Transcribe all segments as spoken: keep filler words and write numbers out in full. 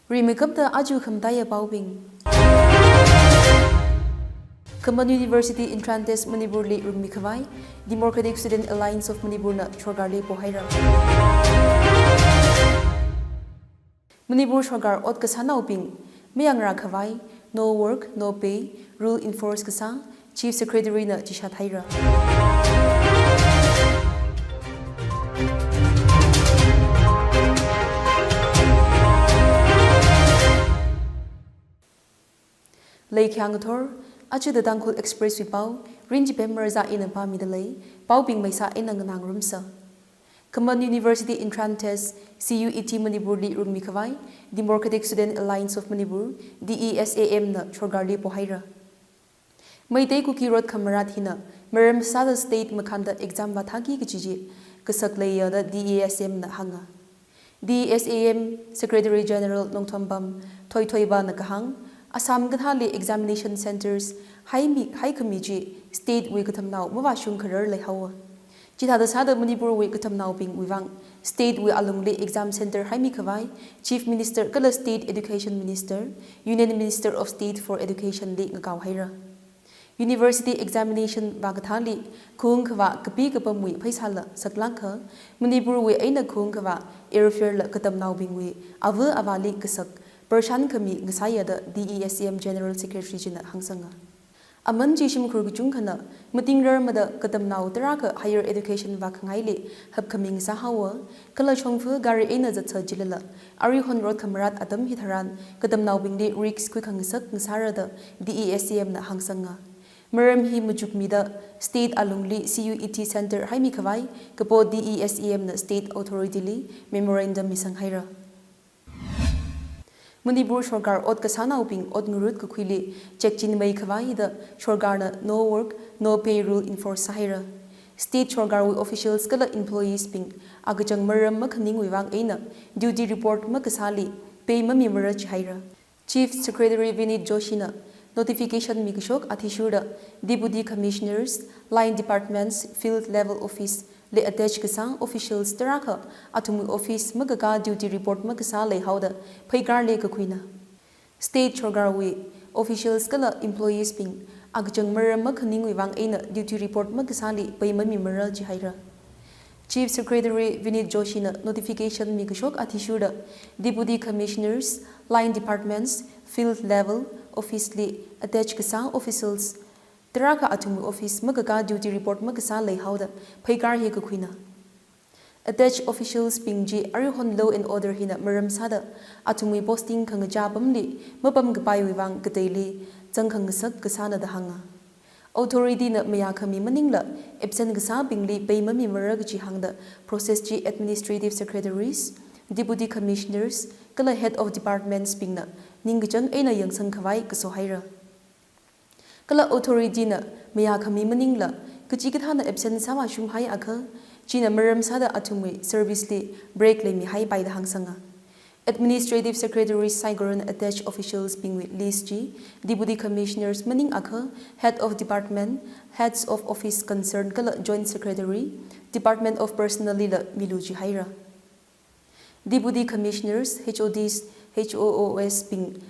Rimeikapta aja khamataiya paobing. Khaman University Entrance Test Manipurli rungmi khavai Democratic Student Alliance of Manipurna sorkarli pohaira. Manipur sorkar ot kasānaobing mayangra khavai no work, no pay rule enforce kasā Chief Secretary na chishat haira. Leikhayang ngathor, aja The Tangkhul Express wui pao, Rinchipem Marza ina pāmida lei, paobing maisā eina nganāngarumsa. Khaman University Entrance Test, C U E T Manipurli rungmi khavai Democratic Student Alliance of Manipur, D E S A M na sorkarli pohaira. Meitei Kuki Rot Khamarat hina maram sāda state makhanda exam vāthāki kaji chi kasak leiya da D E S M na hānga. D E S A M Secretary General Nongthombam Thoithoibana kahāng, Assam kathāli examination centres haimi, haikhami chi state wui katamnao mavāshung kharar leihaowa. Chithāda sāda Manipur wui katamnaobingwui vang state wui alungli exam centre haimi khavai Chief Minister kala State Education Minister, Union Minister of State for Education li ngakao haira. University examination vākathāli khaung khavā kapi kapamwui pheisāla saklāngkha, Manipur wui eina khaung khavā airfare la katamnaobingwui ava avāli kasak pershan khami ngasāya da D E S A M General Secretary china hāngsanga. Aman chi shimkhur kachungkhana matingrarmada katamnao tarākha higher education vākhangaili hapkhami ngasāhaowa, kala shongfa gari eina zatsa jilala, aruihon rot khamarat atam hitharan katamnaobingli risk khuikhangasak ngasāra da D E S A M na hāngsanga. Maram hi machukmida state alungli C U E T centre haimi khavai kapo D E S A M na state authority li memorandum misang haira. Manipur sorkar ot kasānaobing ot ngarut kakhuili chekchinmei khavai da sorkarna no work, no pay rule enforce sāhaira. State sorkarwui officials kala employees bing akachang maram makhaningwui vang eina duty report makasāli pay mamimara jihaira. Chief Secretary Vineet Joshi na notification mikashok athishurda Deputy Commissioners, Line Departments, Field Level Office li attach kasā officials tarākha athumwui office makakā duty report makasā leihaoda pheikarli kakhuina. State sorkarwui officials kala employees bing akachang maram makhaningwui vang eina duty report makasāli pay mamimara jihaira. Chief Secretary Vineet Joshi na notification mikashok athishurda Deputy Commissioners, Line Departments, Field Level Office li attach kasā officials tarākha athumwui office makakā duty report makasā leihaoda pheikar hi kakhuina. Attach officials bing chi aruihon law and order hina maram sāda athumwui posting khangachā pamli mapam kapaiwui vang kateili zangkhangasak kasāna da hānga. Authority na mayākhami maningla absent kasābingli pay mamimara kaji hāngda process chi administrative secretaries, deputy commissioners kala head of departments bingna ningkachāng eina yangsang khavai kaso haira. Kala authority na mayākhami maningla kachikathāna absent sāvāshung haiakha, china maram sāda athumwui service li break leimihaipai da hāngsanga. Administrative Secretary saikorana attach officials bingwui list chi Deputy Commissioners maningakha Head of Department, Heads of Office concerned kala Joint Secretary, Department of Personnel lila milu jihaira. Deputy Commissioners, H O Ds, H O Os bing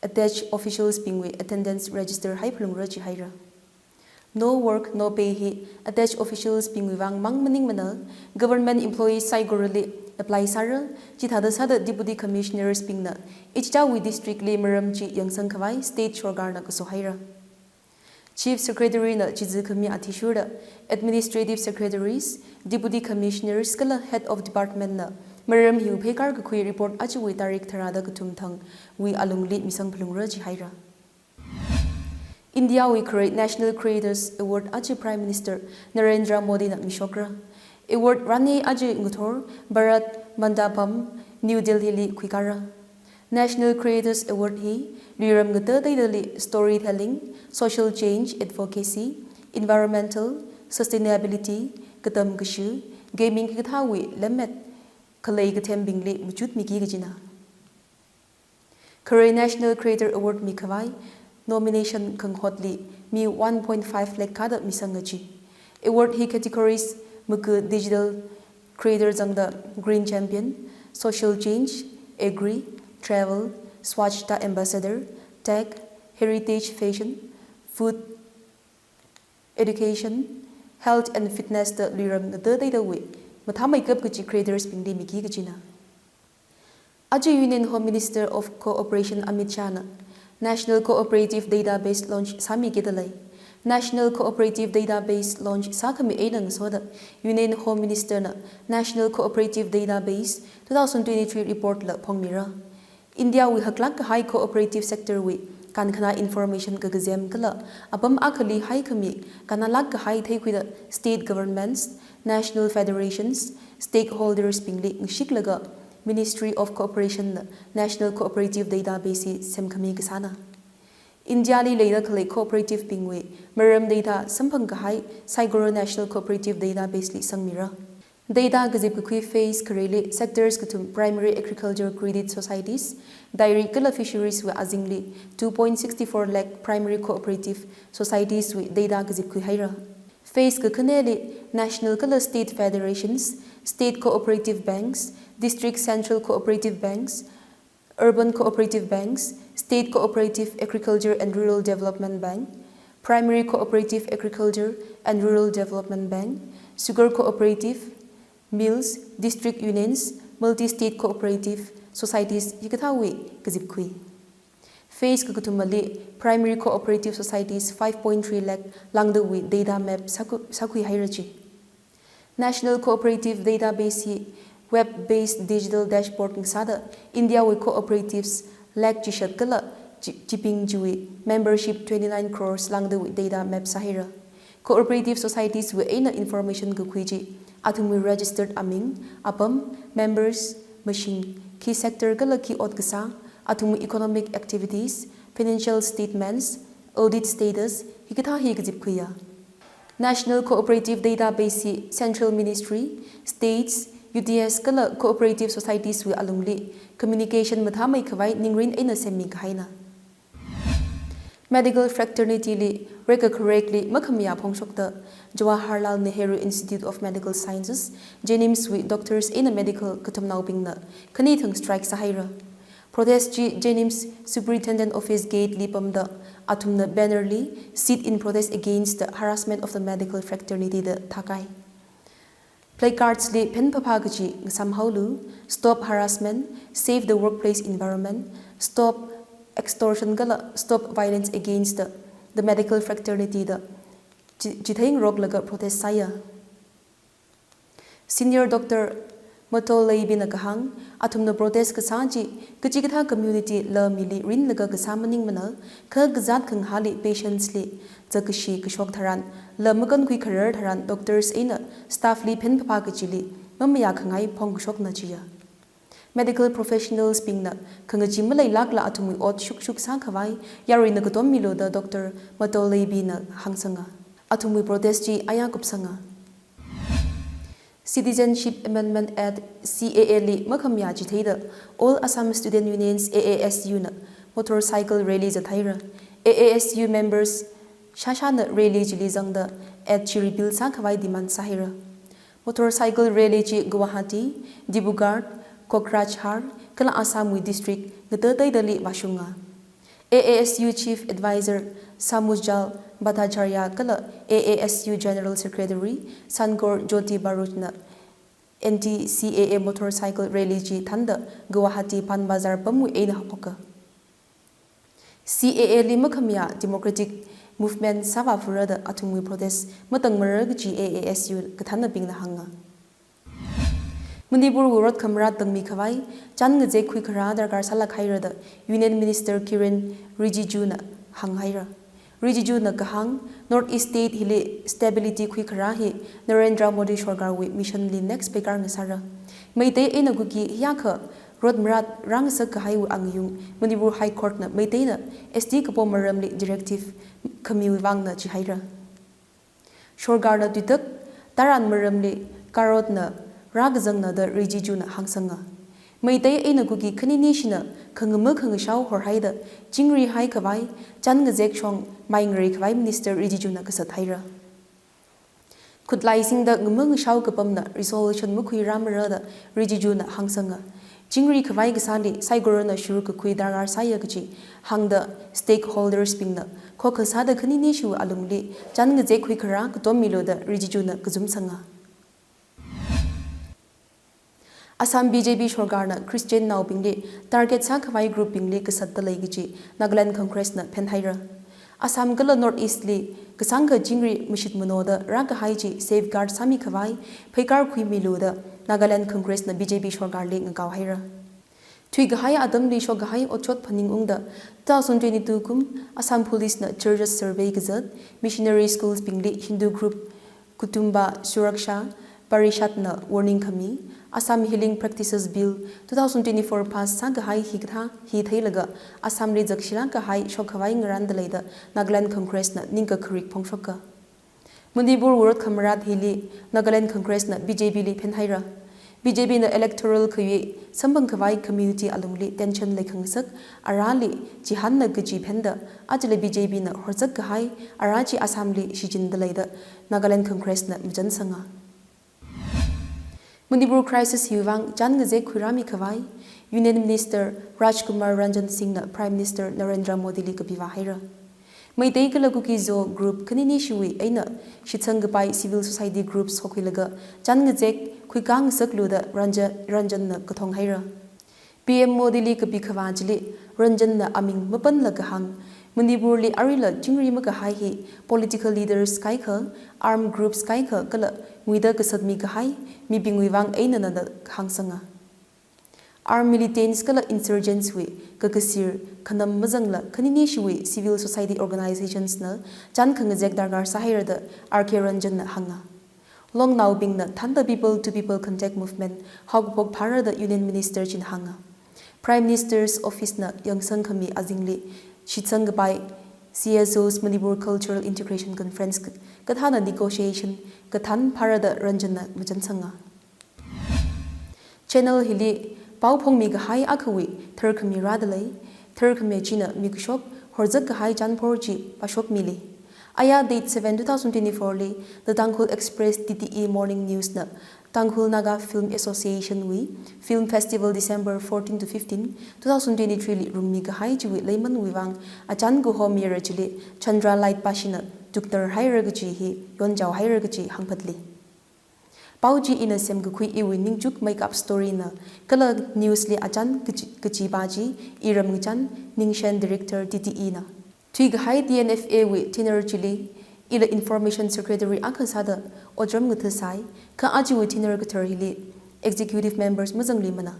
attach officials bingwui attendance register haiphalungra jihaira. No work, no pay hi attach officials bingwui vang mang maningmana, government employees saikorali apply sāra, chithāda sāda Deputy Commissioners bingna ichichāwui district li maram chi yangsang khavai state sorkarna kaso haira. Chief Secretary na chizi khami athishurda administrative secretaries, deputy commissioners kala head of department na maram hiwui pheikar kakhui report ajawui tarik tharāda kathum thangwui alungli misangphalungra jihaira. India wui kharei National Creators Award aja Prime Minister Narendra Modi na mishokra. Award rani aja ngathor Bharat Mandapam, New Delhi li khuikara. National Creators Award hi luiram ngata teidali storytelling, social change, advocacy, environmental, sustainability, katam kashu, gaming kathāwui lemmet khalei kathembingli machutmiki kajina. Kharei National Creator Award mikhavai nomination khanghotli mi one point five lakh kada misang ngaji. Award hi categories maka digital creator zangda Green Champion, Social Change, Agri, travel, Swachhata Ambassador, tech, heritage, fashion, food, education, health and fitness da luiram ngatei teida wui mathāmeikap kachi creators bingli miki kachina. Aja Union Home Minister of Cooperation Amit Shah na National Cooperative Database launch sāmiki dalei. National Cooperative Database launch sākhami eina ngasoda Union Home Minister na National Cooperative Database two thousand twenty-three report la phongmira. India wui haklāk kahai cooperative sector wui kankhanā information kakazem kala apam akhali haikhami kannālāk kahai theikhuida state governments, national federations, stakeholders bingli ngashiklaga Ministry of Cooperation na National Cooperative Database hi semkhami kasāna. India li leida khalei cooperative bingwui maram data samphang kahai saikora National Cooperative Database li sangmira. Data kazip kakhui phase khareli sectors kathum primary agriculture credit societies, dairy kala fisheries wui azingli two point six four lakh primary cooperative societies wui data kazip khuihaira. Phase kakhaneli national kala state federations, state cooperative banks, district central cooperative banks, urban cooperative banks, state cooperative agriculture and rural development bank, primary cooperative agriculture and rural development bank, sugar cooperative, mills, district unions, multi-state cooperative societies hikathāwui kazip khui. Phase kakathumali primary cooperative societies five point three lakh lāngdawui data map sākhu-, sākhuihaira chi. National Cooperative Database hi web-based digital dashboard ngasāda India wui cooperatives lakh chishat kala chi-, chibing chiwui membership twenty-nine crores lāngdawui data map sāhaira. Cooperative societies wui eina information kakhui chi athumwui registered aming, apam, members, mashing, khi sector kala khi ot kasā, athumwui economic activities, financial statements, audit status, hikathā hi kazip khuiya. National Cooperative Database hi Central Ministry, States, U T S kala Cooperative Societies wui alungli communication mathāmeikhavai ningrin eina semmi kahaina. Medical fraternity li rekakharekli makhamayā phongshokta Jawaharlal Nehru Institute of Medical Sciences, JNIMS wui doctors eina medical katamnaobingna khanithang strike sāhaira. Protest chi JNIMS Superintendent Office gate li pamda athumna banner li "Sit in protest against the harassment of the medical fraternity" da thākai. Placards li phenphapha kachi ngasam haolu, "Stop harassment, save the workplace environment, stop extortion kala stop violence against the, the medical fraternity" da chi-, chitheingaroklaga protest sāya. Senior Doctor Matolei Bey na kahāng, athumna protest kasā chi kachikathā community la mili rinlaga kasā maningmana, kha kazāt khangahāli patients li zakkashi kashok tharan, la makankhui kharar tharan doctors eina staff li phenphapha kachili mamayā khangai phongkashokna chiya. Medical professionals bingna khangachee maleilākla athumwui ot shukshuk sākhavai yaruina katom milu da Doctor Matolei Bey na hāngsanga. Athumwui protest chi aya kupsanga. Citizenship Amendment Act, C A A li makhamayā chitheida All Assam Student Unions, A A S U na motorcycle rally zathaira. A A S U members shāshāna rally chili zangda Act chi repeal sākhavai demand sāhaira. Motorcycle rally chi Guwahati, Dibrugarh, Kokrajhar kala Assam wui district ngatateidali vāshunga. A A S U Chief Advisor Samujal Bhattacharya kala A A S U General Secretary Sankor Jyoti Barot na anti-C A A motorcycle rally chi thānda Guwahati Pan Bazar pamwui eina haoka. C A A li makhamayā democratic movement sāvāphura da athumwui protest matangmara kachi A A S U kathānnabingna hānga. Manipur wui rot khamarāt tangmikhavai chān ngazek khuikharā darkar sālāk haira da Union Minister Kiren Rijiju na hānghaira. Rijiju na kahāng, North East state hili stability khuikharā hi Narendra Modi sorkarwui mission li next pheikar ngasāra. Meitei eina Kuki hiyākha rot marāt rāngasak kahaiwui angayung Manipur High Court na Meiteina S T kapo maramli directive khamiwui vangna chihaira. Sorkarna tuitak tharan maramli karotna rākazangna da Rijiju na hāngsanga. Meitei eina Kuki khaninishina khangama khangashao horhaida chingri haikhavai, chān ngazek shong mai ngareikhavai Minister Rijiju na kasat haira. Khutlai singda ngama ngashao kapamna resolution makhuirāmara da Rijiju na hāngsanga. chingri khavai kasāli saikorana shurkakhui darkar sāya kaji hāngda stakeholders bingna khokha sāda khaninishiwui alungli chān ngazek khuikharā katom milu da Rijijuna kazumsanga. Assam B J P sorkarna Christian naobingli target sākhavai group bingli kasatda lei kaji Nagaland Congress na phenhaira. Assam kala North East li kasāngkha chingri mashit manoda rākahai chi safeguard sāmikhavai pheikar khuimilu da Nagaland Congress na B J P sorkarli ngakao haira. Thuikahai atamli shokkahai otshot phaningungda two thousand twenty-two kum Assam Police na churches survey kazat, missionary schools bingli Hindu group Kutumba Suraksha Parishad na warning khami, Assam Healing Practices Bill two thousand twenty-four pass sākahai hikathā hi theilaga Assam li zakshilāk kahai shokkhavai ngarānda leida Nagaland Congress na ningkakharik phongshoka. Manipur wui rot khamarat hili Nagaland Congress na B J P li phenhaira. B J P na electoral khayui samphangkhavai community alungli tension leikhangasak arali chihānna kaji phenda, ajala B J P na horzak kahai ara chi Assam li shichinda leida Nagaland Congress na machansanga. Manipur crisis hiwui vang chān ngazek khuirāmikhavai Union Minister Rajkumar Ranjan Singh na Prime Minister Narendra Modi li kapivā haira. Meitei kala Kuki-Zo group khaninishiwui eina shitsangkapai civil society groups hokhuilaga chān ngazek khuikāngasaklu da Ranja-, Ranjan na kathong haira. P M Modi li kapikhavā chili Ranjan na aming mapanla kahāng, Manipur li aruila chingri makahai hi political leaders kaikha, armed groups kaikha kala nguida kasatmi kahai mibingwui vang einana da hāngsanga. Armed militants kala insurgents wui kakasir khanam mazangla khaninishiwui civil society organizations na chān khangazek darkar sāhaira da R K Ranjan na hānga. Longnaobingna thānda people to people contact movement haokaphok phāra da Union Minister china hānga. Prime Minister's Office na yangsangkhami azingli shitsangkapai C S Os Manipur Cultural Integration Conference k-, kathāna negotiation kathān phāra da Ranjan na machansanga. Channel hili pao phongmikahai akhawui tharkhami rāda lei, tharkhami china mikashok horzak kahai chānphor chi pāshokmili. Aya date seven two thousand twenty-four li The Tangkhul Express T T E Morning News na Tangkhul Naga Film Association wui Film Festival December fourteen to fifteen, two thousand twenty-three li rungmikahai chiwui leimanwui vang achān kahomira chili Chandra Light pāshina tuktar haira kaji hi yonchao haira kaji hāngphatli. Pao chi ina semkakhui iwui ningchuk make-up story na, kala news li achān kachi-, kachipa chi iram ngachān Ningshen, director T T E na. Thuikahai T N F A wui tenure chili ila information secretary akha sāda otram ngathasai, kha achiwui tenure kathar hili executive members mazangluimana.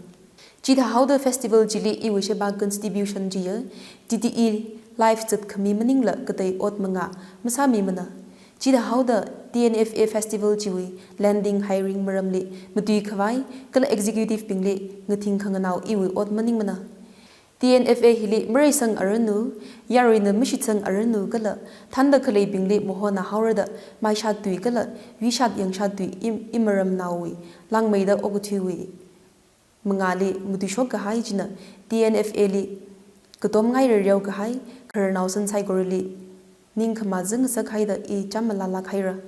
Chithāhaoda festival chili iwui sheba contribution chiya T T E live zatkhami maningla katei ot manga masāmimana. Chithāhaoda T N F A festival chiwui landing hiring maramli matuikhavai kala executive bingli ngathing khanganao iwui ot maningmana. T N F A hili mareisang aranu, yaruina mashitsang aranu kala thānda khaleibingli mahona haorada maishat tui kala yuishat yangshat tui i, i maramnaowui langmeida okathuiwui mangāli matuishok kahai china T N F A li katom ngai rereo kahai khararnao san saikorali ningkhama zangngasak haida i chāmala lāk haira.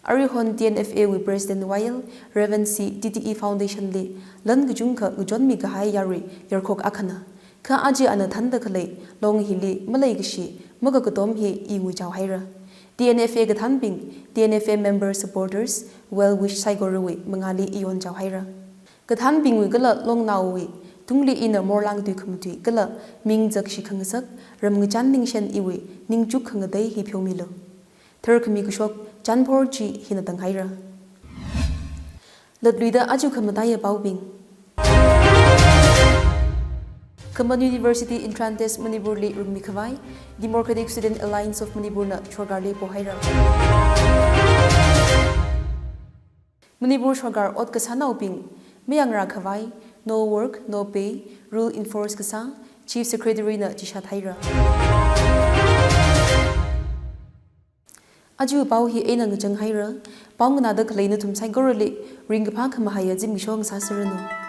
Aruihon T N F A wui President Y L Revan C T T E Foundation li lan kachungkha ngachonmi kahai yarui yarkhok akhana. Kha aja ana thānda khalei long hili maleikashi makakatom hi i nguichao haira. T N F A kathānbing, T N F A member supporters, well wish saikorawui mangāli i yonchao haira. Kathānbingwui kala longnaowui tungli ina morlāng tui khamatui kala ming zakshi khangasak, ram ngachān Ningshen iwui ningchuk khangatei hi pheomilu. Tharkhami kashok chānphor chi hina tang haira. Latluida aja khamataiya paobing. Khaman University Entrance Test Manipur li rungmikhavai Democratic Student Alliance of Manipur na sorkarli pohaira. Manipur sorkar ot kasānaobing mayangrākhavai no work, no pay rule enforce kasā Chief Secretary na chishat haira. Aja pao hi eina ngachang haira, pao nganāda khalei nathum saikorali ringkaphā khamahaiya zimiksho ngasāserranu.